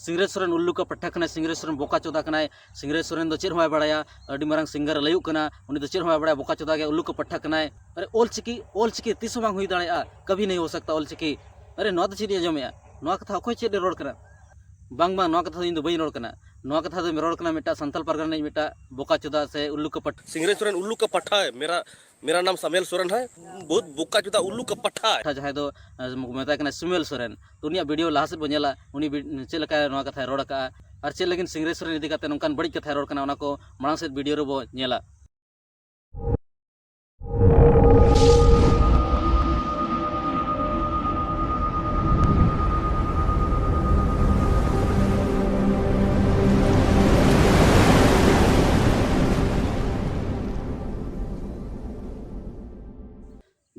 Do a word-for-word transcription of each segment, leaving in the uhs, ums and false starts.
ᱥᱤᱝᱨᱟᱹᱭ ᱥᱚᱨᱮᱱ ᱩᱞᱞᱩᱠᱟ ᱯᱟᱴᱷᱟ ᱠᱟᱱᱟᱭ, ᱥᱤᱝᱨᱟᱹᱭ ᱥᱚᱨᱮᱱ ᱵᱚᱠᱟ ᱪᱳᱫᱟ ᱠᱟᱱᱟᱭ, ᱥᱤᱝᱨᱟᱹᱭ ᱥᱚᱨᱮᱱ ᱫᱚ ᱪᱮᱫ ᱦᱚᱸ ᱵᱟᱭ ᱵᱟᱲᱟᱭᱟ, ᱟᱹᱰᱤ ᱢᱟᱨᱟᱝ ᱥᱤᱝᱜᱟᱨ ᱮ ᱞᱟᱹᱭᱩᱜ ᱠᱟᱱᱟ, ᱩᱱᱤ ᱫᱚ ᱪᱮᱫ ᱦᱚᱸ ᱵᱟᱭ ᱵᱟᱲᱟᱭᱟ, ᱵᱚᱠᱟ ᱪᱳᱫᱟ ᱜᱮ, ᱩᱞᱞᱩᱠᱟ ᱯᱟᱴᱷᱟ ᱠᱟᱱᱟᱭ᱾ ᱟᱨᱮ, ᱚᱞ ᱪᱤᱠᱤ, ᱚᱞ ᱪᱤᱠᱤ ᱛᱤᱥ ᱦᱚᱸ ᱵᱟᱝ ᱦᱩᱭ ᱫᱟᱲᱮᱭᱟᱜᱼᱟ, ᱠᱟᱵᱷᱤ ᱱᱟᱦᱤ ᱦᱳ ᱥᱟᱠᱛᱟ ᱚᱞ ᱪᱤᱠᱤ᱾ ᱟᱨᱮ, ᱱᱚᱣᱟ ᱫᱚ ᱪᱮᱫ ᱤᱧ ᱟᱸᱡᱚᱢᱮᱜᱼᱟ? ᱱᱚᱣᱟ ᱠᱟᱛᱷᱟ ᱚᱠᱚᱭ ᱪᱮᱫ ᱮ ᱨᱚᱲ ᱠᱟᱱᱟ? ᱵᱟᱝ, ᱵᱟᱝ, ᱱᱚᱣᱟ ᱠᱟᱛᱷᱟ ᱫᱚ ᱤᱧ ᱫᱚ ᱵᱟᱹᱧ ᱨᱚᱲ ᱠᱟᱱᱟ᱾ ᱱᱚᱣᱟ ᱠᱟᱛᱷᱟ ᱫᱚ ᱨᱚᱲ ᱠᱟᱱᱟ ᱢᱤᱫᱴᱟᱝ ᱥᱟᱱᱛᱟᱞ ᱯᱟᱨᱜᱟᱱᱟ ᱨᱤᱱᱤᱡ ᱢᱤᱫᱴᱟᱝ ᱵᱚᱠᱟ ᱪᱳᱫᱟ ᱥᱮ ᱩᱞᱞᱩᱠᱟ ᱯᱟᱴᱷᱟ᱾ ᱥᱤᱝᱨᱟᱹᱭ ᱥᱚᱨᱮᱱ ᱩᱞᱞᱩᱠᱟ ᱯᱟᱴᱷᱟ ᱦᱟᱭ, ᱢᱮᱨᱟ, ᱢᱮᱨᱟ ᱱᱟᱢ ᱥᱟᱢᱩᱭᱮᱞ ᱥᱚᱨᱮᱱ ᱦᱟᱭ, ᱵᱚᱦᱩᱛ ᱵᱚᱠᱟ ᱪᱳᱫᱟ ᱩᱞᱞᱩᱠᱟ ᱯᱟᱴᱷᱟ ᱦᱟᱭ᱾ ᱡᱟᱦᱟᱸᱭ ᱫᱚ, ᱟᱸ, ᱢᱮᱛᱟᱭ ᱠᱟᱱᱟ ᱥᱟᱢᱩᱭᱮᱞ ᱥᱚᱨᱮᱱ, ᱛᱚ ᱩᱱᱤᱭᱟᱜ ᱵᱷᱤᱰᱤᱭᱳ ᱞᱟᱦᱟ ᱥᱮᱫ ᱵᱚᱱ ᱧᱮᱞᱟ, ᱩᱱᱤ ᱵᱷᱤ-, ᱪᱮᱫ ᱞᱮᱠᱟ ᱱᱚᱣᱟ ᱠᱟᱛᱷᱟᱭ ᱨᱚᱲ ᱟᱠᱟᱜᱼᱟ ᱟᱨ ᱪᱮᱫ ᱞᱟᱹᱜᱤᱫ ᱥᱤᱝᱨᱟᱹᱭ ᱥᱚᱨᱮᱱ ᱤᱫᱤ ᱠᱟᱛᱮ ᱱᱚᱝᱠᱟᱱ ᱵᱟᱹᱲᱤᱡ ᱠᱟᱛᱷᱟᱭ ᱨᱚᱲ ᱠᱟᱱᱟ, ᱚᱱᱟ ᱠᱚ ᱢᱟᱲᱟᱝ ᱥᱮᱫ ᱵᱷᱤᱰᱤᱭᱳ ᱨᱮᱵᱚ ᱧᱮᱞᱟ᱾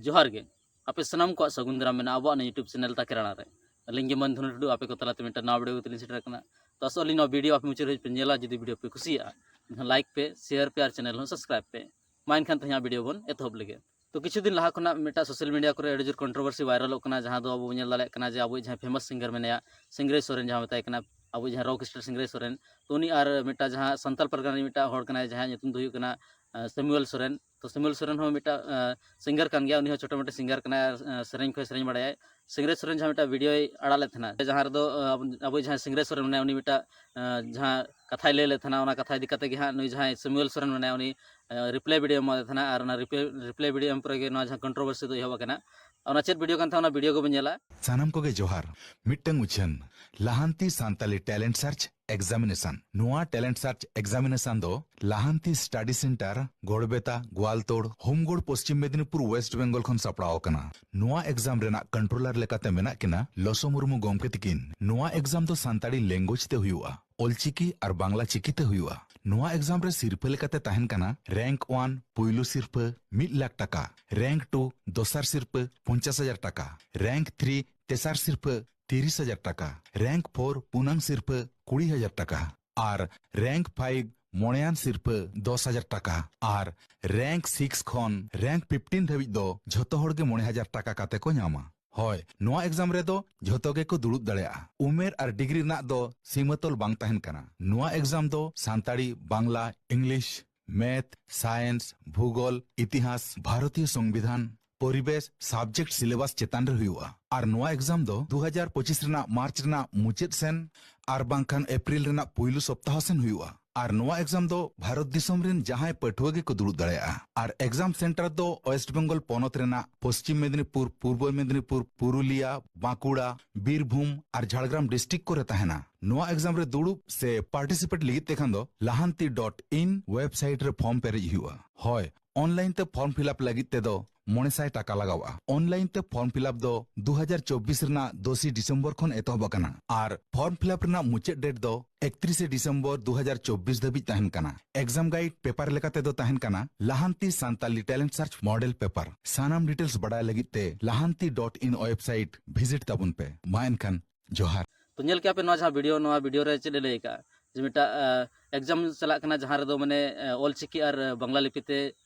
ᱡᱚᱦᱟᱨ ᱜᱮ, ᱟᱯᱮ ᱥᱟᱱᱟᱢ ᱠᱚᱣᱟᱜ ᱥᱟᱹᱜᱩᱱ ᱫᱟᱨᱟᱢ ᱢᱮᱱᱟᱜᱼᱟ ᱟᱵᱚᱣᱟᱜ ᱱᱚᱣᱟ YouTube ᱪᱮᱱᱮᱞ ᱛᱟᱠᱮᱨᱟᱲᱟ ᱨᱮ᱾ ᱟᱹᱞᱤᱧ ᱜᱮ ᱢᱟᱹᱱ ᱫᱷᱚᱱᱩ ᱴᱩᱰᱩ, ᱟᱯᱮ ᱠᱚ ᱛᱟᱞᱟᱛᱮ ᱢᱤᱫᱴᱟᱝ ᱱᱟᱣᱟ ᱵᱷᱤᱰᱤᱭᱳ ᱠᱟᱛᱮ ᱞᱤᱧ ᱥᱮᱴᱮᱨ ᱟᱠᱟᱱᱟ᱾ ᱛᱚ ᱟᱥᱚᱜ ᱟᱹᱞᱤᱧ ᱱᱚᱣᱟ ᱵᱷᱤᱰᱤᱭᱳ ᱟᱯᱮ ᱢᱩᱪᱟᱹᱫ ᱫᱷᱟᱹᱵᱤᱡ ᱯᱮ ᱧᱮᱞᱟ᱾ ᱡᱩᱫᱤ ᱵᱷᱤᱰᱤᱭᱳ ᱯᱮ ᱠᱩᱥᱤᱭᱟᱜᱼᱟ, ᱮᱱᱠᱷᱟᱱ ᱞᱟᱭᱤᱠ ᱯᱮ, ᱥᱮᱭᱟᱨ ᱯᱮ ᱟᱨ ᱪᱮᱱᱮᱞ ᱦᱚᱸ ᱥᱟᱵᱥᱠᱨᱟᱭᱤᱵ ᱯᱮ᱾ ᱢᱟ ᱮᱱᱠᱷᱟᱱ ᱛᱮᱦᱮᱧᱟᱜ ᱵᱷᱤᱰᱤᱭᱳ ᱵᱚᱱ ᱮᱛᱚᱦᱚᱵ ᱞᱮᱜᱮ᱾ ᱛᱚ ᱠᱤᱪᱷᱩ ᱫᱤᱱ ᱞᱟᱦᱟ ᱠᱷᱚᱱᱟᱜ ᱢᱤᱫᱴᱟᱝ ᱥᱳᱥᱟᱞ ᱢᱤᱰᱤᱭᱟ ᱠᱚᱨᱮ ᱟᱹᱰᱤ ᱡᱳᱨ ᱠᱚᱱᱴᱨᱳᱵᱷᱟᱨᱥᱤ ᱵᱷᱟᱭᱨᱟᱞᱚᱜ ᱠᱟᱱᱟ, ᱡᱟᱦᱟᱸ ᱫᱚ ᱟᱵᱚ ᱵᱚᱱ ᱧᱮᱞ ᱫᱟᱲᱮᱭᱟᱜ ᱠᱟᱱᱟ ᱡᱮ ᱟᱵᱚᱭᱤᱡ ᱡᱟᱦᱟᱸᱭ ᱯᱷᱮᱢᱟᱥ ᱥᱤᱝᱜᱟᱨ ᱢᱮᱱᱟᱭᱟ, ᱥᱤᱝᱨᱟᱹᱭ ᱥᱚᱨᱮᱱ ᱡᱟᱦᱟᱸ ᱢᱮᱛᱟᱭ ᱠᱟᱱᱟ, ᱟᱵᱚᱭᱤᱡ ᱡᱟᱦᱟᱸᱭ ᱨᱚᱠ ᱥᱴᱟᱨ ᱥᱤᱝᱨᱟᱹᱭ ᱥᱚᱨᱮᱱ, ᱛᱚ ᱩᱱᱤ ᱟᱨ ᱢᱤᱫᱴᱟᱝ ᱡᱟᱦᱟᱸ ᱥᱟᱱᱛᱟᱞ ᱯᱟᱨᱜᱟᱱᱟ ᱨᱤᱱᱤᱡ ᱢᱤᱫᱴᱟᱝ ᱦᱚᱲ ᱠᱟᱱᱟᱭ, ᱡᱟᱦᱟᱸᱭᱟᱜ ᱧᱩᱛᱩᱢ ᱫᱚ ᱦᱩᱭᱩᱜ ᱠᱟᱱᱟ, ᱟᱸ, ᱥᱟᱢᱩᱭᱮᱞ ᱥᱚᱨᱮᱱ᱾ ᱛᱚ ᱥᱟᱢᱩᱭᱮᱞ ᱥᱚᱨᱮᱱ ᱦᱚᱸ ᱢᱤᱫᱴᱟᱝ, ᱟᱸ, ᱥᱤᱝᱜᱟᱨ ᱠᱟᱱ ᱜᱮᱭᱟ, ᱩᱱᱤ ᱦᱚᱸ ᱪᱷᱳᱴᱳ ᱢᱳᱴᱳ ᱥᱤᱝᱜᱟᱨ ᱠᱟᱱᱟᱭ ᱟᱨ, ᱟᱸ, ᱥᱮᱨᱮᱧ ᱠᱚᱭ ᱥᱮᱨᱮᱧ ᱵᱟᱲᱟᱭᱟᱭ᱾ ᱥᱤᱝᱨᱟᱹᱭ ᱥᱚᱨᱮᱱ ᱡᱟᱦᱟᱸ ᱢᱤᱫᱴᱟᱝ ᱵᱷᱤᱰᱤᱭᱳᱭ ᱟᱲᱟᱜ ᱞᱮᱫ ᱛᱟᱦᱮᱱᱟ, ᱡᱟᱦᱟᱸ ᱨᱮᱫᱚ, ᱟᱸ, ᱟᱵᱚ, ᱟᱵᱚᱭᱤᱡ ᱡᱟᱦᱟᱸᱭ ᱥᱤᱝᱨᱟᱹᱭ ᱥᱚᱨᱮᱱ ᱢᱮᱱᱟᱭᱟ, ᱩᱱᱤ ᱢᱤᱫᱴᱟᱝ, ᱟᱸ, ᱡᱟᱦᱟᱸ ᱠᱟᱛᱷᱟᱭ ᱞᱟᱹᱭ ᱞᱮᱫ ᱛᱟᱦᱮᱱᱟ, ᱚᱱᱟ ᱠᱟᱛᱷᱟ ᱤᱫᱤ ᱠᱟᱛᱮ ᱜᱮ ᱦᱟᱸᱜ ᱱᱩᱭ ᱡᱟᱦᱟᱸᱭ ᱥᱟᱢᱩᱭᱮᱞ ᱥᱚᱨᱮᱱ ᱢᱮᱱᱟᱭᱟ, ᱩᱱᱤ, ᱟᱸ, ᱨᱤᱯᱞᱟᱭ ᱵᱷᱤᱰᱤᱭᱳ ᱮᱢᱟᱫᱮ ᱛᱟᱦᱮᱱᱟ ᱟᱨ ᱚᱱᱟ ᱨᱤᱯᱞᱟᱭ, ᱨᱤᱯᱞᱟᱭ ᱵᱷᱤᱰᱤᱭᱳ ᱮᱢ ᱯᱚᱨᱮ ᱜᱮ ᱱᱚᱣᱟ ᱡᱟᱦᱟᱸ ᱠᱚᱱᱴᱨᱳᱵᱷᱟᱨᱥᱤ ᱫᱚ ᱮᱦᱚᱵ ᱟᱠᱟᱱᱟ᱾ ᱚᱱᱟ ᱪᱮᱫ ᱵᱷᱤᱰᱤᱭᱳ ᱠᱟᱱ ᱛᱟᱦᱮᱸ, ᱚᱱᱟ ᱵᱷᱤᱰᱤᱭᱳ ᱜᱮᱵᱚᱱ ᱧᱮᱞᱟ᱾ ᱥᱟᱱᱟᱢ ᱠᱚᱜᱮ ᱡᱚᱦᱟᱨ᱾ ᱢᱤᱫᱴᱟᱝ ᱩᱪᱷᱟᱹᱱ, ᱞᱟᱦᱟᱱᱛᱤ ᱥᱟᱱᱛᱟᱞᱤ ᱴᱮᱞᱮᱱᱴ ᱥᱟᱨᱪ ᱮᱠᱡᱟᱢᱤᱱᱮᱥᱚᱱ᱾ ᱱᱚᱣᱟ ᱴᱮᱞᱮᱱᱴ ᱥᱟᱨᱪ ᱮᱠᱡᱟᱢᱤᱱᱮᱥᱚᱱ ᱫᱚ ᱞᱟᱦᱟᱱᱛᱤ study centre, Garbeta, Goaltore, Homgarh, Paschim Medinipur, west Bengal ᱠᱷᱚᱱ ᱥᱟᱯᱲᱟᱣ ᱟᱠᱟᱱᱟ᱾ ᱱᱚᱣᱟ ᱮᱠᱡᱟᱢ ᱨᱮᱱᱟᱜ ᱠᱚᱱᱴᱨᱳᱞᱟᱨ ᱞᱮᱠᱟᱛᱮ ᱢᱮᱱᱟᱜ ᱠᱤᱱᱟ ᱞᱚᱥᱚ ᱢᱩᱨᱢᱩ ᱜᱚᱢᱠᱮ ᱛᱤᱠᱤᱱ᱾ ᱱᱚᱣᱟ ᱮᱠᱡᱟᱢ ᱫᱚ ᱥᱟᱱᱛᱟᱲᱤ ᱞᱮᱝᱜᱩᱭᱮᱡᱽ ᱛᱮ ᱦᱩᱭᱩᱜᱼᱟ, ᱚᱞᱪᱤᱠᱤ ᱟᱨ ᱵᱟᱝᱞᱟ ᱪᱤᱠᱤ ᱛᱮ ᱦᱩᱭᱩᱜᱼᱟ᱾ ᱱᱚᱣᱟ ᱮᱠᱡᱟᱢ ᱨᱮ ᱥᱤᱨᱯᱷᱟᱹ ᱞᱮᱠᱟᱛᱮ ᱛᱟᱦᱮᱱ ᱠᱟᱱᱟ ᱨᱮᱝᱠ ᱚᱣᱟᱱ ᱯᱩᱭᱞᱩ ᱥᱤᱨᱯᱷᱟᱹ ᱢᱤᱫ ᱞᱟᱠᱷ ᱴᱟᱠᱟ, ᱨᱮᱝᱠ ᱴᱩ ᱫᱚᱥᱟᱨ ᱥᱤᱨᱯᱷᱟᱹ ᱯᱚᱧᱪᱟᱥ ᱦᱟᱡᱟᱨ ᱴᱟᱠᱟ, ᱨᱮᱝᱠ ᱛᱷᱨᱤ ᱛᱮᱥᱟᱨ ᱥᱤᱨᱯᱷᱟᱹ ᱛᱤᱨᱤᱥ ᱦᱟᱡᱟᱨ ᱴᱟᱠᱟ, ᱨᱮᱝᱠ ᱯᱷᱳᱨ ᱯᱩᱱᱟᱝ ᱥᱤᱨᱯᱷᱟᱹ ᱠᱩᱲᱤ ᱦᱟᱡᱟᱨ ᱴᱟᱠᱟ ᱟᱨ ᱨᱮᱝᱠ ᱯᱷᱟᱭᱤᱵᱷ ᱢᱚᱬᱮᱭᱟᱱ ᱥᱤᱨᱯᱷᱟᱹ ᱫᱚᱥ ᱦᱟᱡᱟᱨ ᱴᱟᱠᱟ ᱟᱨ ᱨᱮᱝᱠ ᱥᱤᱠᱥ ᱠᱷᱚᱱ ᱨᱮᱝᱠ ᱯᱷᱤᱯᱴᱤᱱ ᱫᱷᱟᱹᱵᱤᱡ ᱫᱚ ᱡᱷᱚᱛᱚ ᱦᱚᱲ ᱜᱮ ᱢᱚᱬᱮ ᱦᱟᱡᱟᱨ ᱴᱟᱠᱟ ᱠᱟᱛᱮ ᱠᱚ ᱧᱟᱢᱟ᱾ ᱦᱳᱭ, ᱱᱚᱣᱟ ᱮᱠᱡᱟᱢ ᱨᱮᱫᱚ ᱡᱷᱚᱛᱚ ᱜᱮᱠᱚ ᱫᱩᱲᱩᱵ ᱫᱟᱲᱮᱭᱟᱜᱼᱟ᱾ ᱩᱢᱮᱨ ᱟᱨ ᱰᱤᱜᱽᱨᱤ ᱨᱮᱱᱟᱜ ᱫᱚ ᱥᱤᱢᱟᱹᱛᱚᱞ ᱵᱟᱝ ᱛᱟᱦᱮᱱ ᱠᱟᱱᱟ᱾ ᱱᱚᱣᱟ ᱮᱠᱡᱟᱢ ᱫᱚ Santali, Bangla, English, math, science, ᱵᱷᱩᱜᱳᱞ, ᱤᱛᱤᱦᱟᱥ, ᱵᱷᱟᱨᱚᱛᱤᱭᱚ ᱥᱚᱝᱵᱤᱫᱷᱟᱱ, ᱯᱚᱨᱤᱵᱮᱥ ᱥᱟᱵᱡᱮᱠᱴ ᱥᱤᱞᱮᱵᱟᱥ ᱪᱮᱛᱟᱱ ᱨᱮ ᱦᱩᱭᱩᱜᱼᱟ᱾ ᱟᱨ ᱱᱚᱣᱟ ᱮᱠᱡᱟᱢ ᱫᱚ ᱫᱩ ᱦᱟᱡᱟᱨ ᱯᱚᱸᱪᱤᱥ ᱨᱮᱱᱟᱜ ᱢᱟᱨᱪ ᱨᱮᱱᱟᱜ ᱢᱩᱪᱟᱹᱫ ᱥᱮᱱ ᱟᱨ ᱵᱟᱝᱠᱷᱟᱱ ᱮᱯᱨᱤᱞ ᱨᱮᱱᱟᱜ ᱯᱩᱭᱞᱩ ᱥᱚᱯᱛᱟᱦᱚ ᱥᱮᱱ ᱦᱩᱭᱩᱜᱼᱟ᱾ ᱟᱨ ᱱᱚᱣᱟ ᱮᱠᱡᱟᱢ ᱫᱚ ᱵᱷᱟᱨᱚᱛ ᱫᱤᱥᱚᱢ ᱨᱮᱱ ᱡᱟᱦᱟᱸᱭ ᱯᱟᱹᱴᱷᱩᱣᱟᱹ ᱜᱮᱠᱚ ᱫᱩᱲᱩᱵ ᱫᱟᱲᱮᱭᱟᱜᱼᱟ᱾ ᱟᱨ ᱮᱠᱡᱟᱢ ᱥᱮᱱᱴᱟᱨ ᱫᱚ ᱳᱭᱮᱥᱴ ᱵᱮᱝᱜᱚᱞ ᱯᱚᱱᱚᱛ ᱨᱮᱱᱟᱜ ᱯᱚᱥᱪᱤᱢ ᱢᱮᱫᱽᱱᱤᱯᱩᱨ, ᱯᱩᱨᱵᱚ ᱢᱮᱫᱽᱱᱤᱯᱩᱨ, ᱯᱩᱨᱩᱞᱤᱭᱟ, ᱵᱟᱸᱠᱩᱲᱟ, ᱵᱤᱨᱵᱷᱩᱢ ᱟᱨ ᱡᱷᱟᱲᱜᱨᱟᱢ ᱰᱤᱥᱴᱨᱤᱠᱴ ᱠᱚᱨᱮ ᱛᱟᱦᱮᱱᱟ᱾ ᱱᱚᱣᱟ ᱮᱠᱡᱟᱢ ᱨᱮ ᱫᱩᱲᱩᱵ ᱥᱮ ᱯᱟᱨᱴᱤᱥᱤᱯᱮᱴ ᱞᱟᱹᱜᱤᱫ ᱛᱮ ᱠᱷᱟᱱ ᱫᱚ ᱞᱟᱦᱟᱱᱛᱤ ᱰᱚᱴ ᱤᱱ ᱣᱮᱵᱥᱟᱭᱤᱴ ᱨᱮ ᱯᱷᱚᱨᱢ ᱯᱮᱨᱮᱡ ᱦᱩᱭᱩᱜᱼᱟ᱾ ᱦᱳᱭ, ᱚᱱᱞᱟᱭᱤᱱ ᱛᱮ ᱯᱷᱚᱨᱢ ᱯᱷᱤᱞᱟᱯ ᱞᱟᱹᱜᱤᱫ ᱛᱮᱫᱚ ᱢᱚᱬᱮ ᱥᱟᱭ ᱴᱟᱠᱟ ᱞᱟᱜᱟᱣᱜᱼᱟ᱾ ᱚᱱᱞᱟᱭᱤᱱ ᱛᱮ ᱯᱷᱚᱨᱢ ᱯᱷᱤᱞᱟᱯ ᱫᱚ ᱫᱩ ᱦᱟᱡᱟᱨ ᱪᱚᱵᱵᱤᱥ ᱨᱮᱱᱟᱜ ᱫᱚᱥᱤ ᱰᱤᱥᱮᱢᱵᱚᱨ ᱠᱷᱚᱱ ᱮᱛᱚᱦᱚᱵ ᱟᱠᱟᱱᱟ ᱟᱨ ᱯᱷᱚᱨᱢ ᱯᱷᱤᱞᱟᱯ ᱨᱮᱱᱟᱜ ᱢᱩᱪᱟᱹᱫ ᱰᱮᱴ ᱫᱚ ᱮᱠᱛᱨᱤᱥᱮ ᱰᱤᱥᱮᱢᱵᱚᱨ ᱫᱩ ᱦᱟᱡᱟᱨ ᱪᱚᱵᱵᱤᱥ ᱫᱷᱟᱹᱵᱤᱡ ᱛᱟᱦᱮᱱ ᱠᱟᱱᱟ᱾ ᱮᱠᱡᱟᱢ ᱜᱟᱭᱤᱰ ᱯᱮᱯᱟᱨ ᱞᱮᱠᱟ ᱛᱮᱫᱚ ᱛᱟᱦᱮᱱ ᱠᱟᱱᱟ ᱞᱟᱦᱟᱱᱛᱤ Santali talent search model paper. ᱥᱟᱱᱟᱢ ᱰᱤᱴᱮᱞᱥ ᱵᱟᱰᱟᱭ ᱞᱟᱹᱜᱤᱫ ᱛᱮ ᱞᱟᱦᱟᱱᱛᱤ ᱰᱚᱴ ᱤᱱ ᱣᱮᱵᱥᱟᱭᱤᱴ ᱵᱷᱤᱡᱤᱴ ᱛᱟᱵᱚᱱ ᱯᱮ᱾ ᱢᱟ ᱮᱱᱠᱷᱟᱱ ᱡᱚᱦᱟᱨ᱾ ᱛᱚ ᱧᱮᱞ ᱠᱮᱜᱼᱟ ᱯᱮ ᱱᱚᱣᱟ ᱡᱟᱦᱟᱸ ᱵᱷᱤᱰᱤᱭᱳ, ᱱᱚᱣᱟ ᱵᱷᱤᱰᱤᱭᱳ ᱨᱮ ᱪᱮᱫ ᱮ ᱞᱟᱹᱭ ᱟᱠᱟᱫᱼᱟ ᱡᱮ ᱢᱤᱫᱴᱟᱜ ᱮᱠᱡᱟᱢ ᱪᱟᱞᱟᱜ ᱠᱟᱱᱟ ᱡᱟᱦᱟᱸ ᱨᱮᱫᱚ ᱢᱟᱱᱮ ᱚᱞ ᱪᱤᱠᱤ ᱟᱨ ᱵᱟᱝᱞᱟ ᱞᱤᱯᱤ ᱛᱮ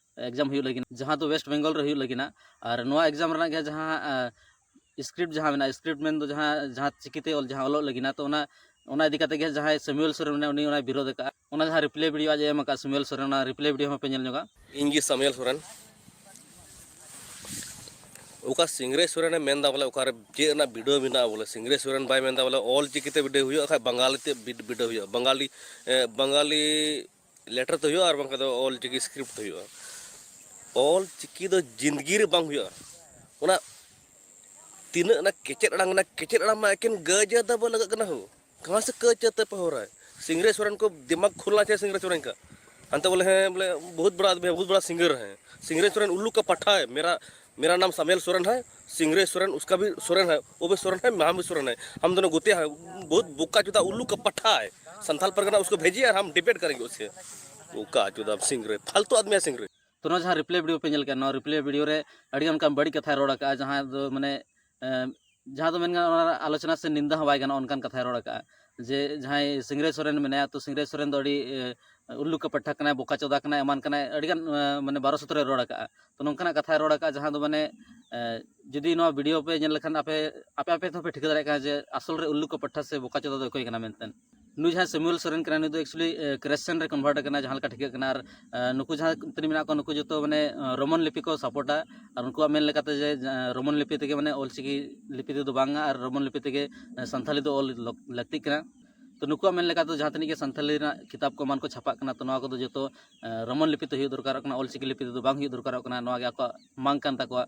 ᱮᱠᱡᱟᱢ ᱦᱩᱭᱩᱜ ᱞᱟᱹᱜᱤᱫ, ᱡᱟᱦᱟᱸ ᱫᱚ ᱳᱭᱮᱥᱴ ᱵᱮᱝᱜᱚᱞ ᱨᱮ ᱦᱩᱭᱩᱜ ᱞᱟᱹᱜᱤᱫ᱾ ᱟᱨ ᱱᱚᱣᱟ ᱮᱠᱡᱟᱢ ᱨᱮᱱᱟᱜ ᱜᱮ ᱡᱟᱦᱟᱸ ᱥᱠᱨᱤᱯᱴ ᱡᱟᱦᱟᱸ ᱢᱮᱱᱟᱜᱼᱟ, ᱥᱠᱨᱤᱯᱴ ᱢᱮᱱᱫᱚ ᱡᱟᱦᱟᱸ, ᱡᱟᱦᱟᱸ ᱪᱤᱠᱤᱛᱮ ᱚᱞ, ᱡᱟᱦᱟᱸ ᱚᱞᱚᱜ ᱞᱟᱹᱜᱤᱫ, ᱛᱚ ᱚᱱᱟ, ᱚᱱᱟ ᱤᱫᱤ ᱠᱟᱛᱮ ᱜᱮ ᱡᱟᱦᱟᱸᱭ ᱥᱟᱢᱩᱭᱮᱞ ᱥᱚᱨᱮᱱ ᱢᱮᱱᱟᱭᱟ, ᱩᱱᱤ ᱚᱱᱟᱭ ᱵᱤᱨᱳᱫᱷ ᱟᱠᱟᱫᱼᱟ᱾ ᱚᱱᱟ ᱡᱟᱦᱟᱸ ᱨᱤᱯᱞᱟᱭ ᱵᱷᱤᱰᱤᱭᱳ ᱟᱡ ᱮ ᱮᱢ ᱟᱠᱟᱫᱼᱟ ᱥᱟᱢᱩᱭᱮᱞ ᱥᱚᱨᱮᱱ, ᱚᱱᱟ ᱨᱤᱯᱞᱟᱭ ᱵᱷᱤᱰᱤᱭᱳ ᱦᱚᱸᱯᱮ ᱧᱮᱞ ᱧᱚᱜᱟ᱾ ᱤᱧ ᱜᱮ ᱥᱟᱢᱩᱭᱮᱞ ᱥᱚᱨᱮᱱ᱾ ᱚᱠᱟ ᱥᱤᱝᱨᱟᱹᱭ ᱥᱚᱨᱮᱱᱮ ᱢᱮᱱᱫᱟ ᱵᱚᱞᱮ ᱚᱠᱟᱨᱮ ᱪᱮᱫ ᱨᱮᱱᱟᱜ ᱵᱤᱰᱟᱹᱣ ᱢᱮᱱᱟᱜᱼᱟ, ᱵᱚᱞᱮ ᱥᱤᱝᱨᱟᱹᱭ ᱥᱚᱨᱮᱱ ᱵᱟᱭ ᱢᱮᱱᱫᱟ ᱵᱚᱞᱮ ᱚᱞ ᱪᱤᱠᱤᱛᱮ ᱵᱤᱰᱟᱹᱣ ᱦᱩᱭᱩᱜᱼᱟ, ᱠᱷᱟᱡ ᱵᱟᱝᱜᱟᱞᱤ ᱛᱮ ᱵᱤᱰ-, ᱵᱤᱰᱟᱹᱣ ᱦᱩᱭᱩᱜᱼᱟ, ᱵᱟᱝᱜᱟᱞᱤ, ᱮ, ᱵᱟᱝᱜᱟᱞᱤ ᱞᱮᱴᱟᱨ ᱛᱮ ᱦᱩᱭᱩᱜᱼᱟ, ᱟᱨ ᱵᱟᱝᱠᱷᱟᱱ ᱫᱚ ᱚᱞ ᱪᱤᱠᱤ ᱥᱠᱨᱤᱯᱴ ᱛᱮ ᱦᱩᱭᱩᱜᱼᱟ᱾ ᱚᱞ ᱪᱤᱠᱤ ᱫᱚ ᱡᱤᱱᱫᱜᱤ ᱨᱮ ᱵᱟᱝ ᱦᱩᱭᱩᱜᱼᱟ᱾ ᱚᱱᱟ ᱛᱤᱱᱟᱹᱜ ᱚᱱᱟ ᱠᱮᱪᱮᱫ ᱟᱲᱟᱝ, ᱚᱱᱟ ᱠᱮᱪᱮᱫ ᱟᱲᱟᱝ ᱢᱟ ᱮᱠᱮᱱ ᱜᱟᱹᱡᱟᱹ ᱫᱚ ᱵᱚ ᱞᱟᱜᱟᱜ ᱠᱟᱱᱟ ᱦᱳ᱾ ᱠᱟᱦᱟᱸ ᱥᱮ ᱠᱟᱹᱪ ᱟᱛᱮ ᱯᱮ ᱦᱚᱨᱟᱭ? सिंगरेश्वरन को दिमाग खोलना चाहिए सिंगरेश्वरन का। अंत बोले हैं, बोले, बहुत बड़ा आदमी है, बहुत बड़ा सिंगर है। सिंगरेश्वरन उल्लू का पट्ठा है। मेरा, मेरा नाम सामुएल सोरेन है। सिंगरेश सोरेन, उसका भी सोरेन है, वो भी सोरेन है, हम भी सोरेन है। हम दोनों गोते हैं। बहुत बोका चोदा उल्लू का पट्ठा है। संथाल परगना उसको भेजिए और हम डिबेट करेंगे उससे। बोका चोदा सिंगरेश, फालतू आदमी है सिंगरेश। ᱛᱚ ᱱᱚᱣᱟ ᱡᱟᱦᱟᱸ ᱨᱤᱯᱞᱟᱭ ᱵᱷᱤᱰᱤᱭᱳ ᱯᱮ ᱧᱮᱞ ᱠᱮᱫᱟ, ᱱᱚᱣᱟ ᱨᱤᱯᱞᱟᱭ ᱵᱷᱤᱰᱤᱭᱳ ᱨᱮ ᱟᱹᱰᱤ ᱜᱟᱱ ᱚᱱᱠᱟᱱ ᱵᱟᱹᱲᱤᱡ ᱠᱟᱛᱷᱟᱭ ᱨᱚᱲ ᱟᱠᱟᱫᱼᱟ, ᱡᱟᱦᱟᱸ ᱫᱚ ᱢᱟᱱᱮ, ᱮ, ᱡᱟᱦᱟᱸ ᱫᱚ ᱢᱮᱱ ᱜᱟᱱᱚᱜᱼᱟ, ᱚᱱᱟ ᱨᱮ ᱟᱞᱳᱪᱚᱱᱟ ᱥᱮ ᱱᱤᱱᱫᱟ ᱦᱚᱸ ᱵᱟᱭ ᱜᱟᱱᱚᱜᱼᱟ, ᱚᱱᱠᱟᱱ ᱠᱟᱛᱷᱟᱭ ᱨᱚᱲ ᱟᱠᱟᱫᱼᱟ᱾ ᱡᱮ ᱡᱟᱦᱟᱸᱭ ᱥᱤᱝᱨᱟᱹᱭ ᱥᱚᱨᱮᱱ ᱢᱮᱱᱟᱭᱟ, ᱛᱚ ᱥᱤᱝᱨᱟᱹᱭ ᱥᱚᱨᱮᱱ ᱫᱚ ᱟᱹᱰᱤ, ᱮ, ᱩᱞᱞᱩᱠᱟ ᱯᱟᱴᱷᱟ ᱠᱟᱱᱟᱭ, ᱵᱚᱠᱟ ᱪᱚᱫᱟ ᱠᱟᱱᱟᱭ, ᱮᱢᱟᱱ ᱠᱟᱱᱟᱭ, ᱟᱹᱰᱤᱜᱟᱱ ᱢᱟᱱᱮ ᱵᱟᱨᱚ ᱥᱚᱛᱨᱚᱭ ᱨᱚᱲ ᱟᱠᱟᱫᱼᱟ᱾ ᱛᱚ ᱱᱚᱝᱠᱟᱱᱟᱜ ᱠᱟᱛᱷᱟᱭ ᱨᱚᱲ ᱟᱠᱟᱫᱼᱟ ᱡᱟᱦᱟᱸ ᱫᱚ ᱢᱟᱱᱮ ᱡᱩᱫᱤ ᱱᱚᱣᱟ ᱵᱷᱤᱰᱤᱭᱳ ᱯᱮ ᱧᱮᱞ ᱞᱮᱠᱷᱟᱱ ᱟᱯᱮ ᱟᱯᱮ ᱟᱯᱮ ᱛᱮᱦᱚᱸ ᱯᱮ ᱴᱷᱤᱠᱟᱹ ᱫᱟᱲᱮᱭᱟᱜ ᱠᱟᱱᱟ ᱡᱮ ᱟᱥᱚᱞ ᱨᱮ ᱩᱞᱞᱩᱠᱟ ᱯᱟᱴᱷᱟ ᱥᱮ ᱵᱚᱠᱟ ᱪᱚᱫᱟ ᱫᱚ ᱚᱠᱚᱭ ᱠᱟᱱᱟ ᱢᱮᱱᱛᱮ᱾ ᱱᱩᱭ ᱡᱟᱦᱟᱸᱭ ᱥᱮᱢᱩᱭᱮᱞ ᱥᱚᱨᱮᱱ ᱠᱟᱱᱟᱭ, ᱱᱩᱭ ᱫᱚ ᱮᱠᱪᱩᱭᱮᱞᱤ ᱠᱨᱤᱥᱪᱟᱱ ᱨᱮ ᱠᱚᱱᱵᱷᱟᱨᱴ ᱟᱠᱟᱱᱟ, ᱡᱟᱦᱟᱸ ᱞᱮᱠᱟ ᱴᱷᱤᱠᱟᱹᱜ ᱠᱟᱱᱟ᱾ ᱟᱨ ᱱᱩᱠᱩ ᱡᱟᱦᱟᱸ ᱛᱤᱱᱟᱹᱜ ᱢᱮᱱᱟᱜ ᱠᱚᱣᱟ, ᱱᱩᱠᱩ ᱡᱚᱛᱚ ᱢᱟᱱᱮ ᱨᱳᱢᱟᱱ ᱞᱤᱯᱤ ᱠᱚ ᱥᱟᱯᱳᱨᱴᱟ᱾ ᱟᱨ ᱩᱱᱠᱩᱣᱟᱜ ᱢᱮᱱ ᱞᱮᱠᱟᱛᱮ ᱡᱮ ᱨᱳᱢᱟᱱ ᱞᱤᱯᱤ ᱛᱮᱜᱮ ᱢᱟᱱᱮ ᱚᱞᱪᱤᱠᱤ ᱞᱤᱯᱤ ᱛᱮᱫᱚ ᱵᱟᱝᱟ, ᱟᱨ ᱨᱳᱢᱟᱱ ᱞᱤᱯᱤ ᱛᱮᱜᱮ ᱥᱟᱱᱛᱷᱟᱞᱤ ᱫᱚ ᱚᱞ ᱞᱟᱹᱠᱛᱤᱜ ᱠᱟᱱᱟ᱾ ᱛᱚ ᱱᱩᱠᱩᱣᱟᱜ ᱢᱮᱱ ᱞᱮᱠᱟ ᱛᱮᱫᱚ ᱡᱟᱦᱟᱸ ᱛᱤᱱᱟᱹᱜ ᱜᱮ ᱥᱟᱱᱛᱷᱟᱞᱤ ᱨᱮᱱᱟᱜ ᱠᱤᱛᱟᱵ ᱠᱚ ᱮᱢᱟᱱ ᱠᱚ ᱪᱷᱟᱯᱟᱜ ᱠᱟᱱᱟ, ᱛᱚ ᱱᱚᱣᱟ ᱠᱚᱫᱚ ᱡᱚᱛᱚ ᱨᱳᱢᱟᱱ ᱞᱤᱯᱤ ᱛᱮ ᱦᱩᱭᱩᱜ ᱫᱚᱨᱠᱟᱨᱚᱜ ᱠᱟᱱᱟ, ᱚᱞᱪᱤᱠᱤ ᱞᱤᱯᱤ ᱛᱮᱫᱚ ᱵᱟᱝ ᱦᱩᱭᱩᱜ ᱫᱚᱨᱠᱟᱨᱚᱜ ᱠᱟᱱᱟ᱾ ᱱᱚᱣᱟ ᱜᱮ ᱟᱠᱚᱣᱟᱜ ᱢᱟᱝ ᱠᱟᱱ ᱛᱟᱠᱚᱣᱟ᱾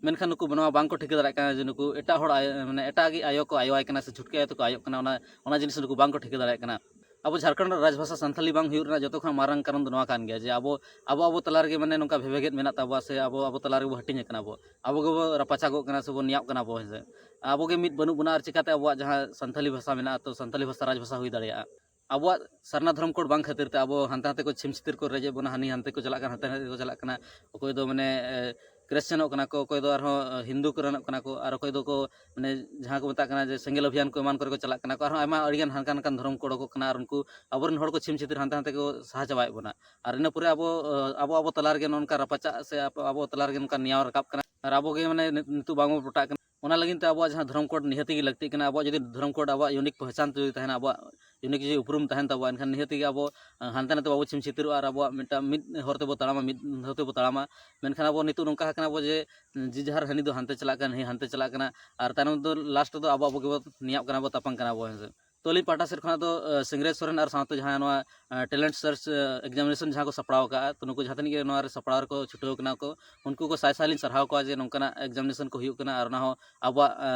ᱢᱮᱱᱠᱷᱟᱱ ᱱᱩᱠᱩ ᱱᱚᱣᱟ ᱵᱟᱝ ᱠᱚ ᱴᱷᱤᱠᱟᱹ ᱫᱟᱲᱮᱭᱟᱜ ᱠᱟᱱᱟ ᱡᱮ ᱱᱩᱠᱩ ᱮᱴᱟᱜ ᱦᱚᱲ ᱟᱭ- ᱢᱟᱱᱮ ᱮᱴᱟᱜ ᱜᱮ ᱟᱭᱳ ᱠᱚ ᱟᱭᱳ ᱟᱭ ᱠᱟᱱᱟ ᱥᱮ ᱪᱷᱩᱴᱠᱤ ᱟᱭᱳ ᱛᱟᱠᱚ ᱟᱭᱳᱜ ᱠᱟᱱᱟ, ᱚᱱᱟ ᱚᱱᱟ ᱡᱤᱱᱤᱥ ᱱᱩᱠᱩ ᱵᱟᱝ ᱠᱚ ᱴᱷᱤᱠᱟᱹ ᱫᱟᱲᱮᱭᱟᱜ ᱠᱟᱱᱟ᱾ ᱟᱵᱚ ᱡᱷᱟᱲᱠᱷᱚᱸᱰ ᱨᱮ ᱨᱟᱡᱽᱵᱷᱟᱥᱟ ᱥᱟᱱᱛᱷᱟᱞᱤ ᱵᱟᱝ ᱦᱩᱭᱩᱜ ᱨᱮᱱᱟᱜ ᱡᱚᱛᱚ ᱠᱷᱚᱱ ᱢᱟᱨᱟᱝ ᱠᱟᱨᱚᱱ ᱫᱚ ᱱᱚᱣᱟ ᱠᱟᱱ ᱜᱮᱭᱟ ᱡᱮ ᱟᱵᱚ ᱟᱵᱚ ᱟᱵᱚ ᱛᱟᱞᱟ ᱨᱮᱜᱮ ᱢᱟᱱᱮ ᱱᱚᱝᱠᱟ ᱵᱷᱮᱵᱷᱮᱜᱮᱫ ᱢᱮᱱᱟᱜ ᱛᱟᱵᱚᱣᱟ ᱥᱮ ᱟᱵᱚ ᱟᱵᱚ ᱛᱟᱞᱟ ᱨᱮᱜᱮ ᱵᱚ ᱦᱟᱹᱴᱤᱧ ᱟᱠᱟᱱᱟ ᱵᱚ᱾ ᱟᱵᱚ ᱜᱮᱵᱚ ᱨᱟᱯᱟᱪᱟᱜᱚᱜ ᱠᱟᱱᱟ ᱥᱮᱵᱚ ᱱᱮᱭᱟᱜ ᱠᱟᱱᱟ ᱵᱚ, ᱦᱮᱸ ᱥᱮ᱾ ᱟᱵᱚ ᱜᱮ ᱢᱤᱫ ᱵᱟᱹᱱᱩᱜ ᱵᱚᱱᱟ, ᱟᱨ ᱪᱤᱠᱟᱹᱛᱮ ᱟᱵᱚᱣᱟᱜ ᱡᱟᱦᱟᱸ ᱥᱟᱱᱛᱷᱟᱞᱤ ᱵᱷᱟᱥᱟ ᱢᱮᱱᱟᱜᱼᱟ, ᱛᱚ ᱥᱟᱱᱛᱷᱟᱞᱤ ᱵᱷᱟᱥᱟ ᱨᱟᱡᱽᱵᱷᱟᱥᱟ ᱦᱩᱭ ᱫᱟᱲᱮᱭᱟᱜᱼᱟ? ᱟᱵᱚᱣᱟᱜ ᱥᱟᱨᱱᱟ ᱫᱷᱚᱨᱚᱢ ᱠᱳᱰ ᱵᱟᱝ ᱠᱷᱟᱹᱛᱤᱨ ᱛᱮ ᱟᱵᱚ ᱦᱟᱱᱛᱮ ᱱᱟᱛᱮ ᱠᱚ ᱪᱷᱤᱢ ᱪᱷᱤᱛᱤᱨ ᱠᱚ ᱨᱮᱡᱮᱫ ᱵᱚᱱᱟ, ᱦᱟᱹᱱᱤ ᱦᱟᱱᱛᱮ ᱠᱚ ᱪᱟᱞᱟᱜ ᱠᱟᱱᱟ, ᱦᱟᱱᱛᱮ ᱱᱟᱛᱮ ᱠᱚ ᱪᱟᱞᱟᱜ ᱠᱟᱱᱟ᱾ ᱚᱠᱚᱭ ᱫᱚ ᱢᱟᱱᱮ ᱮ, ᱠᱨᱤᱥᱪᱟᱱᱚᱜ ᱠᱟᱱᱟ ᱠᱚ, ᱚᱠᱚᱭ ᱫᱚ ᱟᱨᱦᱚᱸ ᱮ, ᱦᱤᱱᱫᱩ ᱠᱚᱨᱮᱱᱚᱜ ᱠᱟᱱᱟ ᱠᱚ, ᱟᱨ ᱚᱠᱚᱭ ᱫᱚᱠᱚ ᱢᱟᱱᱮ ᱡᱟᱦᱟᱸ ᱠᱚ ᱢᱮᱛᱟᱜ ᱠᱟᱱᱟ ᱡᱮ ᱥᱮᱸᱜᱮᱞ ᱚᱵᱷᱤᱭᱟᱱ ᱠᱚ ᱮᱢᱟᱱ ᱠᱚᱨᱮ ᱠᱚ ᱪᱟᱞᱟᱜ ᱠᱟᱱᱟ ᱠᱚ, ᱟᱨᱦᱚᱸ ᱟᱭᱢᱟ ᱟᱹᱰᱤᱜᱟᱱ ᱦᱟᱱᱠᱟᱱ ᱦᱟᱱᱠᱟᱱ ᱫᱷᱚᱨᱚᱢ ᱠᱚ ᱚᱰᱚᱠᱚᱜ ᱠᱟᱱᱟ, ᱟᱨ ᱩᱱᱠᱩ ᱟᱵᱚᱨᱮᱱ ᱦᱚᱲ ᱠᱚ ᱪᱷᱤᱢ ᱪᱷᱤᱛᱤᱨ ᱦᱟᱱᱛᱮ ᱱᱟᱛᱮ ᱠᱚ ᱥᱟᱦᱟ ᱪᱟᱵᱟᱭᱮᱫ ᱵᱚᱱᱟ᱾ ᱟᱨ ᱤᱱᱟᱹ ᱯᱚᱨᱮ ᱟᱵᱚ ᱮ, ᱟᱵᱚ ᱟᱵᱚ ᱛᱟᱞᱟ ᱨᱮᱜᱮ ᱱᱚᱝᱠᱟ ᱨᱟᱯᱟᱪᱟᱜ ᱥᱮ ᱟᱵᱚ ᱟᱵᱚ ᱛᱟᱞᱟ ᱨᱮᱜᱮ ᱱᱚᱝᱠᱟ ᱱᱮᱭᱟᱣ ᱨᱟᱠᱟᱵ ᱠᱟᱱᱟ, ᱟᱨ ᱟᱵᱚ ᱜᱮ ᱢᱟᱱᱮ ᱱᱤ- ᱱᱤᱛᱚᱜ ᱵᱟᱝᱵᱚᱱ ᱯᱚᱴᱟᱜ ᱠᱟᱱᱟ᱾ ᱚᱱᱟ ᱞᱟᱹᱜᱤᱫ ᱛᱮ ᱟᱵᱚᱣᱟᱜ ᱡᱟᱦᱟᱸ ᱫᱷᱚᱨᱚᱢ ᱠᱳᱰ ᱱᱤᱦᱟᱹᱛ ᱜᱮ ᱞᱟᱹᱠᱛᱤᱜ ᱠᱟᱱᱟ᱾ ᱟᱵᱚᱣᱟᱜ ᱡᱩᱫᱤ ᱫᱷᱚᱨᱚᱢ ᱠᱳᱰ ᱟᱵᱚᱣᱟᱜ ᱤᱭᱩᱱᱤᱠ ᱯᱚᱦᱪᱟᱱ ᱡᱩᱫᱤ ᱛᱟᱦᱮᱱᱟ, ᱟᱵᱚᱣᱟᱜ ᱤᱭᱩᱱᱤᱠ ᱡᱩᱫᱤ ᱩᱯᱨᱩᱢ ᱛᱟᱦᱮᱱ ᱛᱟᱵᱚᱱᱟ, ᱮᱱᱠᱷᱟᱱ ᱱᱤᱦᱟᱹᱛ ᱜᱮ ᱟᱵᱚ ᱮ, ᱦᱟᱱᱛᱮ ᱱᱟᱛᱮ ᱵᱟᱵᱚ ᱪᱷᱤᱢ ᱪᱷᱤᱛᱤᱨᱚᱜᱼᱟ, ᱟᱨ ᱟᱵᱚᱣᱟᱜ ᱢᱤᱫᱴᱟᱝ ᱢᱤᱫ ᱦᱚᱨ ᱛᱮᱵᱚ ᱛᱟᱲᱟᱢᱟ, ᱢᱤᱫ ᱦᱚᱨ ᱛᱮᱵᱚ ᱛᱟᱲᱟᱢᱟ᱾ ᱢᱮᱱᱠᱷᱟᱱ ᱟᱵᱚ ᱱᱤᱛᱚᱜ ᱱᱚᱝᱠᱟ ᱟᱠᱟᱱᱟ ᱵᱚ ᱡᱮ ᱡᱮ ᱡᱟᱦᱟᱨ ᱦᱟᱹᱱᱤ ᱫᱚ ᱦᱟᱱᱛᱮ ᱪᱟᱞᱟᱜ ᱠᱟᱱᱟ, ᱱᱟᱹᱭ ᱦᱟᱱᱛᱮ ᱪᱟᱞᱟᱜ ᱠᱟᱱᱟ, ᱟᱨ ᱛᱟᱭᱱᱚᱢ ᱫᱚ ᱞᱟᱥᱴ ᱨᱮᱫᱚ ᱟᱵᱚ ᱟᱵᱚ ᱜᱮᱵᱚ ᱱᱮᱭᱟᱜ ᱠᱟᱱᱟ ᱵᱚ, ᱛᱟᱯᱟᱝ ᱠᱟᱱᱟ ᱵᱚ, ᱦᱮᱸ ᱥᱮ᱾ ᱛᱚ ᱟᱹᱞᱤᱧ ᱯᱟᱦᱴᱟ ᱥᱮᱫ ᱠᱷᱚᱱᱟᱜ ᱫᱚ ᱮ, ᱥᱤᱝᱨᱟᱡᱽ ᱥᱚᱨᱮᱱ ᱟᱨ ᱥᱟᱶᱛᱮ ᱡᱟᱦᱟᱸ ᱱᱚᱣᱟ ᱮ, ᱴᱮᱞᱮᱱᱴ ᱥᱟᱨᱪ ᱮ, ᱮᱠᱡᱟᱢᱤᱱᱮᱥᱚᱱ ᱡᱟᱦᱟᱸ ᱠᱚ ᱥᱟᱯᱲᱟᱣ ᱟᱠᱟᱫᱼᱟ, ᱛᱚ ᱱᱩᱠᱩ ᱡᱟᱦᱟᱸ ᱛᱤᱱᱟᱹᱜ ᱜᱮ ᱱᱚᱣᱟ ᱨᱮ ᱥᱟᱯᱲᱟᱣ ᱨᱮᱠᱚ ᱪᱷᱩᱴᱟᱹᱣ ᱠᱟᱱᱟ ᱠᱚ, ᱩᱱᱠᱩ ᱠᱚ ᱥᱟᱭ ᱥᱟᱭ ᱞᱤᱧ ᱥᱟᱨᱦᱟᱣ ᱠᱚᱣᱟ ᱡᱮ ᱱᱚᱝᱠᱟᱱᱟᱜ ᱮᱠᱡᱟᱢᱤᱱᱮᱥᱚᱱ ᱠᱚ ᱦᱩᱭᱩᱜ ᱠᱟᱱᱟ, ᱟᱨ ᱚᱱᱟ ᱦᱚᱸ ᱟᱵᱚᱣᱟᱜ ᱮ,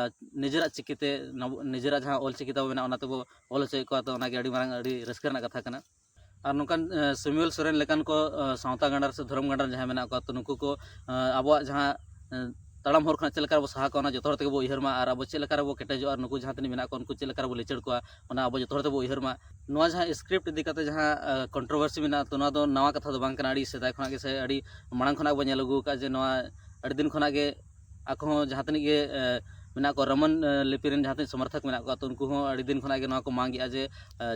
ᱱᱤᱡᱮᱨᱟᱜ ᱪᱤᱠᱤᱛᱮ, ᱱᱟᱵᱚ- ᱱᱤᱡᱮᱨᱟᱜ ᱡᱟᱦᱟᱸ ᱚᱞ ᱪᱤᱠᱤ ᱛᱟᱵᱚ ᱢᱮᱱᱟᱜᱼᱟ, ᱚᱱᱟ ᱛᱮᱵᱚ ᱚᱞ ᱦᱚᱪᱚᱭᱮᱫ ᱠᱚᱣᱟ᱾ ᱛᱚ ᱚᱱᱟᱜᱮ ᱟᱹᱰᱤ ᱢᱟᱨᱟᱝ ᱟᱹᱰᱤ ᱨᱟᱹᱥᱠᱟᱹ ᱨᱮᱱᱟᱜ ᱠᱟᱛᱷᱟ ᱠᱟᱱᱟ᱾ ᱟᱨ ᱱᱚᱝᱠᱟᱱ ᱮ, ᱥᱮᱢᱩᱭᱮᱞ ᱥᱚᱨᱮᱱ ᱞᱮᱠᱟᱱ ᱠᱚ ᱮ, ᱥᱟᱶᱛᱟ ᱜᱟᱸᱰᱟᱨ ᱥᱮ ᱫᱷᱚᱨᱚᱢ ᱜᱟᱸᱰᱟᱨ ᱡᱟᱦᱟᱸᱭ ᱢᱮᱱᱟᱜ ᱠᱚᱣᱟ, ᱛᱚ ᱱᱩᱠᱩ ᱠᱚ ᱮ, ᱟᱵᱚᱣᱟᱜ ᱡᱟᱦᱟᱸ ᱮ, ᱛᱟᱲᱟᱢ ᱦᱚᱨ ᱠᱷᱚᱱᱟᱜ ᱪᱮᱫ ᱞᱮᱠᱟ ᱨᱮᱵᱚ ᱥᱟᱦᱟ ᱠᱚᱣᱟ, ᱚᱱᱟ ᱡᱚᱛᱚ ᱦᱚᱲ ᱛᱮᱜᱮ ᱵᱚ ᱩᱭᱦᱟᱹᱨ ᱢᱟ, ᱟᱨ ᱟᱵᱚ ᱪᱮᱫ ᱞᱮᱠᱟ ᱨᱮᱵᱚ ᱠᱮᱴᱮᱡᱚᱜᱼᱟ, ᱟᱨ ᱱᱩᱠᱩ ᱡᱟᱦᱟᱸ ᱛᱤᱱᱟᱹᱜ ᱢᱮᱱᱟᱜ ᱠᱚᱣᱟ, ᱩᱱᱠᱩ ᱪᱮᱫ ᱞᱮᱠᱟ ᱨᱮᱵᱚ ᱞᱤᱪᱟᱹᱲ ᱠᱚᱣᱟ, ᱚᱱᱟ ᱟᱵᱚ ᱡᱚᱛᱚ ᱦᱚᱲ ᱛᱮᱵᱚ ᱩᱭᱦᱟᱹᱨ ᱢᱟ᱾ ᱱᱚᱣᱟ ᱡᱟᱦᱟᱸ ᱥᱠᱨᱤᱯᱴ ᱤᱫᱤ ᱠᱟᱛᱮ ᱡᱟᱦᱟᱸ ᱮ, ᱠᱚᱱᱴᱨᱳᱵᱷᱟᱨᱥᱤ ᱢᱮᱱᱟᱜᱼᱟ, ᱛᱚ ᱱᱚᱣᱟ ᱫᱚ ᱱᱟᱣᱟ ᱠᱟᱛᱷᱟ ᱫᱚ ᱵᱟᱝ ᱠᱟᱱᱟ, ᱟᱹᱰᱤ ᱥᱮᱫᱟᱭ ᱠᱷᱚᱱᱟᱜ ᱜᱮ ᱥᱮ ᱟᱹᱰᱤ ᱢᱟᱲᱟᱝ ᱠᱷᱚᱱᱟᱜ ᱵᱚ ᱧᱮᱞ ᱟᱹᱜᱩ ᱟᱠᱟᱫᱼᱟ ᱡᱮ ᱱᱚᱣᱟ ᱟᱹᱰᱤ ᱫᱤᱱ ᱠᱷᱚᱱᱟᱜ ᱜᱮ ᱟᱠᱚ ᱦᱚᱸ ᱡᱟᱦᱟᱸ ᱛᱤᱱᱟᱹᱜ ᱜᱮ ᱮ, ᱢᱮᱱᱟᱜ ᱠᱚᱣᱟ, ᱨᱳᱢᱟᱱ ᱞᱤᱯᱤ ᱨᱮᱱ ᱡᱟᱦᱟᱸ ᱛᱤᱱᱟᱹᱜ ᱥᱚᱢᱚᱨᱛᱷᱚᱠ ᱢᱮᱱᱟᱜ ᱠᱚᱣᱟ, ᱛᱚ ᱩᱱᱠᱩ ᱦᱚᱸ ᱟᱹᱰᱤ ᱫᱤᱱ ᱠᱷᱚᱱᱟᱜ ᱜᱮ ᱱᱚᱣᱟ ᱠᱚ ᱢᱟᱜᱮᱜᱼᱟ ᱡᱮ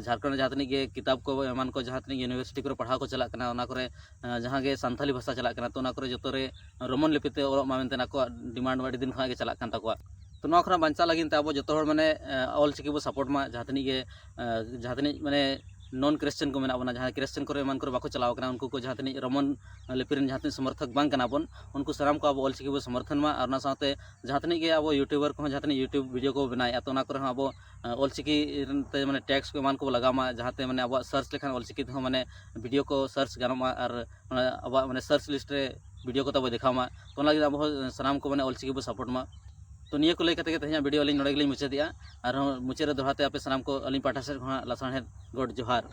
ᱡᱷᱟᱲᱠᱷᱚᱸᱰ ᱨᱮ ᱡᱟᱦᱟᱸ ᱛᱤᱱᱟᱹᱜ ᱜᱮ ᱠᱤᱛᱟᱵ ᱠᱚ ᱮᱢᱟᱱ ᱠᱚ ᱡᱟᱦᱟᱸ ᱛᱤᱱᱟᱹᱜ ᱜᱮ ᱤᱭᱩᱱᱤᱵᱷᱟᱨᱥᱤᱴᱤ ᱠᱚᱨᱮ ᱯᱟᱲᱦᱟᱣ ᱠᱚ ᱪᱟᱞᱟᱜ ᱠᱟᱱᱟ, ᱚᱱᱟ ᱠᱚᱨᱮ ᱡᱟᱦᱟᱸ ᱜᱮ ᱥᱟᱱᱛᱟᱞᱤ ᱵᱷᱟᱥᱟ ᱪᱟᱞᱟᱜ ᱠᱟᱱᱟ, ᱛᱚ ᱚᱱᱟ ᱠᱚᱨᱮ ᱡᱚᱛᱚ ᱨᱮ ᱨᱳᱢᱟᱱ ᱞᱤᱯᱤ ᱛᱮ ᱚᱞᱚᱜ ᱢᱟ ᱢᱮᱱᱛᱮ ᱟᱠᱚᱣᱟᱜ ᱰᱤᱢᱟᱱᱰ ᱢᱟ ᱟᱹᱰᱤ ᱫᱤᱱ ᱠᱷᱚᱱᱟᱜ ᱜᱮ ᱪᱟᱞᱟᱜ ᱠᱟᱱ ᱛᱟᱠᱚᱣᱟ᱾ ᱛᱚ ᱱᱚᱣᱟ ᱠᱷᱚᱱᱟᱜ ᱵᱟᱧᱪᱟᱣ ᱞᱟᱹᱜᱤᱫ ᱛᱮ ᱟᱵᱚ ᱡᱚᱛᱚ ᱦᱚᱲ ᱢᱟᱱᱮ ᱚᱞ ᱪᱤᱠᱤ ᱵᱚ ᱥᱟᱯᱳᱨᱴ ᱢᱟ, ᱡᱟᱦᱟᱸ ᱛᱤᱱᱟᱹᱜ ᱜᱮ ᱡᱟᱦᱟᱸ ᱛᱤᱱᱟᱹᱜ ᱢᱟᱱᱮ ᱱᱚᱱ ᱠᱷᱨᱤᱥᱪᱟᱱ ᱠᱚ ᱢᱮᱱᱟᱜ ᱵᱚᱱᱟ, ᱡᱟᱦᱟᱸ ᱠᱷᱨᱤᱥᱪᱟᱱ ᱠᱚᱨᱮ ᱮᱢᱟᱱ ᱠᱚᱨᱮ ᱵᱟᱠᱚ ᱪᱟᱞᱟᱣ ᱠᱟᱱᱟ, ᱩᱱᱠᱩ ᱠᱚ ᱡᱟᱦᱟᱸ ᱛᱤᱱᱟᱹᱜ ᱨᱳᱢᱟᱱ ᱞᱤᱯᱤ ᱨᱮᱱ ᱡᱟᱦᱟᱸ ᱛᱤᱱᱟᱹᱜ ᱥᱚᱢᱚᱨᱛᱷᱚᱠ ᱵᱟᱝ ᱠᱟᱱᱟ ᱵᱚᱱ, ᱩᱱᱠᱩ ᱥᱟᱱᱟᱢ ᱠᱚ ᱟᱵᱚ ᱚᱞ ᱪᱤᱠᱤ ᱵᱚ ᱥᱚᱢᱚᱨᱛᱷᱚᱱ ᱢᱟ᱾ ᱟᱨ ᱚᱱᱟ ᱥᱟᱶᱛᱮ ᱡᱟᱦᱟᱸ ᱛᱤᱱᱟᱹᱜ ᱜᱮ ᱟᱵᱚ ᱭᱩᱴᱩᱵᱟᱨ ᱠᱚᱦᱚᱸ ᱡᱟᱦᱟᱸ ᱛᱤᱱᱟᱹᱜ ᱭᱩᱴᱩᱵᱽ ᱵᱷᱤᱰᱤᱭᱳ ᱠᱚ ᱵᱮᱱᱟᱣᱮᱫᱼᱟ, ᱛᱚ ᱚᱱᱟ ᱠᱚᱨᱮ ᱦᱚᱸ ᱟᱵᱚ ᱚᱞ ᱪᱤᱠᱤ ᱛᱮ ᱢᱟᱱᱮ ᱴᱮᱜᱽᱥ ᱠᱚ ᱮᱢᱟᱱ ᱠᱚᱵᱚ ᱞᱟᱜᱟᱣ ᱢᱟ, ᱡᱟᱦᱟᱸᱛᱮ ᱢᱟᱱᱮ ᱟᱵᱚᱣᱟᱜ ᱥᱟᱨᱪ ᱞᱮᱠᱷᱟᱱ ᱚᱞ ᱪᱤᱠᱤ ᱛᱮᱦᱚᱸ ᱢᱟᱱᱮ ᱵᱷᱤᱰᱤᱭᱳ ᱠᱚ ᱥᱟᱨᱪ ᱜᱟᱱᱚᱜ ᱢᱟ ᱟᱨ ᱚᱱᱟ ᱟᱵᱚᱣᱟᱜ ᱢᱟᱱᱮ ᱥᱟᱨᱪ ᱞᱤᱥᱴ ᱨᱮ ᱵᱷᱤᱰᱤᱭᱳ ᱠᱚ ᱛᱟᱵᱚ ᱫᱮᱠᱷᱟᱣ ᱢᱟ᱾ ᱛᱚ ᱚᱱᱟ ᱞᱟᱹᱜᱤᱫ ᱟᱵᱚ ᱦᱚᱸ ᱥᱟᱱᱟᱢ ᱠᱚ ᱢᱟᱱᱮ ᱚᱞ ᱪᱤᱠᱤ ᱵᱚ ᱥᱟᱯᱳᱨᱴ ᱢᱟ᱾ ᱛᱚ ᱱᱤᱭᱟᱹ ᱠᱚ ᱞᱟᱹᱭ ᱠᱟᱛᱮ ᱜᱮ ᱛᱮᱦᱮᱧᱟᱜ ᱵᱷᱤᱰᱤᱭᱳ ᱟᱹᱞᱤᱧ ᱱᱚᱰᱮ ᱜᱮᱞᱤᱧ ᱢᱩᱪᱟᱹᱫᱮᱜᱼᱟ᱾ ᱟᱨᱦᱚᱸ ᱢᱩᱪᱟᱹᱫ ᱨᱮ ᱫᱚᱦᱲᱟ ᱛᱮ ᱟᱯᱮ ᱥᱟᱱᱟᱢ ᱠᱚ ᱟᱹᱞᱤᱧ ᱯᱟᱦᱴᱟ ᱥᱮᱫ ᱠᱷᱚᱱᱟᱜ ᱞᱟᱥᱟᱲᱦᱮᱫ ᱜᱚᱰ ᱡᱚᱦᱟᱨ᱾